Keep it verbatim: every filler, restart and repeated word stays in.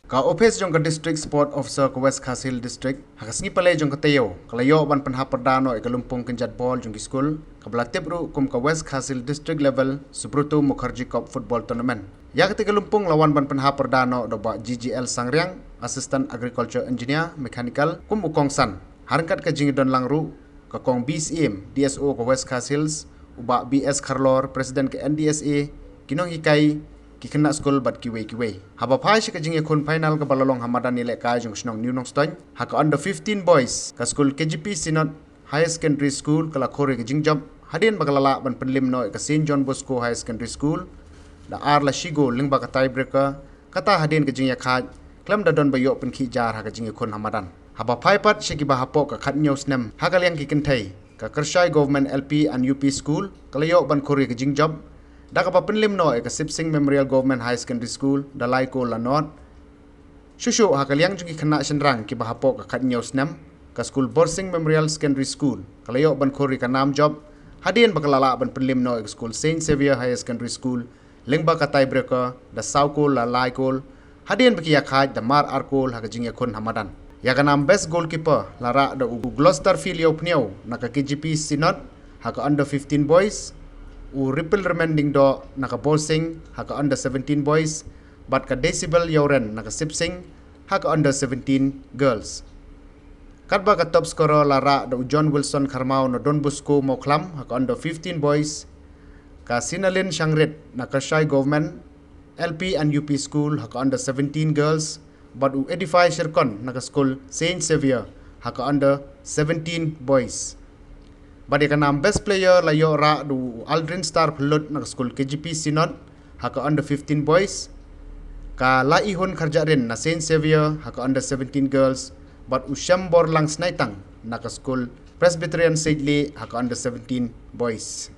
Ka ophis jong ka District Sport Officer ka West Khasi Hills District ha ka sngi Palei jong ka taïew ka la ïoh ban pynhap pyrda noh ïa ka lympung kynjat bol jong ki skul, kaba la tip ruh kum ka West Khasi Hills District Level Subroto Mukherjee Cup Football Tournament. Ïa katei ka lympung la wan ban pynhap pyrda noh da u Bah G G L Sangriang, Assistant Agriculture Engineer Mechanical, kum u kongsan. Ha ryngkat ka jingïadon lang ruh ka Kong B Syiem, D S O ka West Khasi Hills, u Bah B S Kharlor, President ka N D S A, ki nonghikai, ki khynnah skul bad kiwei kiwei. Haba phai sha ka jingïakhun final kaba la long ha madan ïalehkai jong ka shnong New Nongstoiñ, ha ka under fifteen boys, ka skul K J P Synod Higher Secondary School ka la khur ïa ka jingjop hadien ba ka la lah ban pynlip noh ïa ka Saint John Bosco Higher Secondary School da ar la shi gol lyngba ka tiebreaker, kata hadien ka jingïakhaid khlem da don ba ïoh pynkhih jar ha ka jingïakhun ha madan. Haba phai pat sha kiba hapoh ka khathynñiew snem ha ka liang ki kynthei, ka Kyrshai Government L P and U P School ka la ïoh ban khur ïa ka jingjop da kaba pynlip noh ïa ka Sipsing Memorial Government Higher Secondary School da lai kol la nod. Shuh shuh ha ka liang jong ki khynnah shynrang kiba hapoh ka khathynñiew snem, ka skul Borsing Memorial Secondary School ka la ïoh ban khur ïa ka nam jop hadien ba ka la lah ban pynlip noh ïa ka skul Saint Xavier Higher Secondary School lyngba ka tiebreaker da saw kol la lai kol, hadien ba ki ïakhaid da mar ar kol ha ka jingïakhun ha madan. Ïa ka nam best goalkeeper la rah da u Glosterfield Ïawphniaw na ka K J P Synod ha ka under fifteen boys, u Ripple Rymending Doh na ka Borsing ha ka under seventeen boys, bad ka Decibel Ïawren na ka Sipsing ha ka under seventeen girls. Katba ka top scorer la rah da u John Wilson Kharmaw na Don Bosco Mawkhlam ha ka under fifteen boys, ka Sinalin Shangrit na Kyrshai Government L P and U P School ha ka under seventeen girls, bad u Edify Shirkon na ka skul Saint Xavier ha ka under seventeen boys. Bad ïa ka nam best player la ïoh rah da u Aldrin Star Phyllud na ka skul K J P Synod ha ka under fifteen boys, ka Laihun Kharjahrin na Saint Xavier ha ka under seventeen girls, bad u Shemborlang Snaitang na ka skul Presbyterian Saint Lee ha ka under seventeen boys.